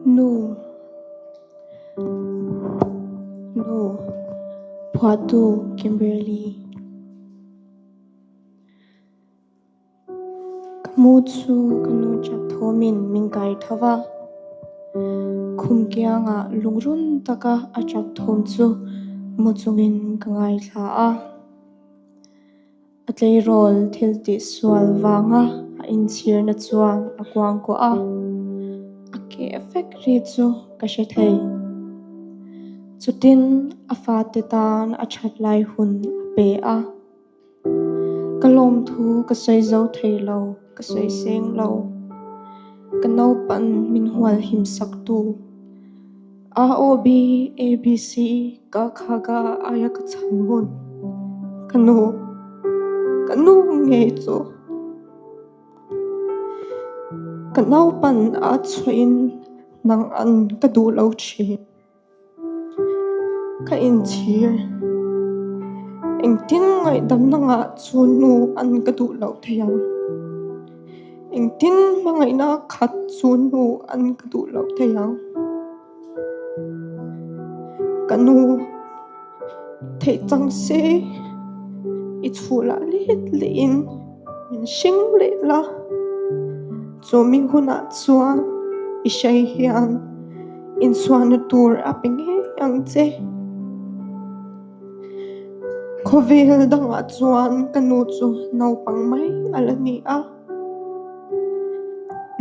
Nu Nu Phuahtu Kimberly Ka mu chu ka nu ṭap thawmin min kai tho va. Khum kiangah lungrun taka a ṭap thawm chu mu chungin ka ngaithla a. A tleirawl thil tihsual vanga a inchhirna chuan a kuangkuah a, a keh vek ri chu ka hre thei. Chutin a fate tan a that lai hun a pe a. Ka lawmthu ka sawi zo thei lo, ka sawi seng lo. Ka naupan min hual him sak tu. AOB, ABC, ka khaga aia ka chhan ngun. Ka nu, ka nu ngei chu. Ka naupan a chhuahin nang an ka duh lo thin. Ka inchhir. Engtin ngaihdamna ngah chu nu an ka duh loh thei ang? Engtin hmangaihna khat chu nu an ka duh loh thei ang? Ka nu, theih chang se i chhulah let lehin min hring leh la. Chumi hunah chuan i hrai hian inchhuahna tur a pe ngei ang che. Khawvel dangah chuan ka nu chu naupang mai a la ni a.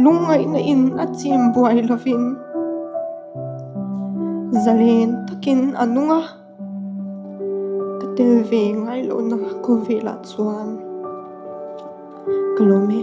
Lungngaihna in a chim buai lovin zalen takin a nung a. Ka tel ve ngai lohna khawvelah chuan ka lawm e.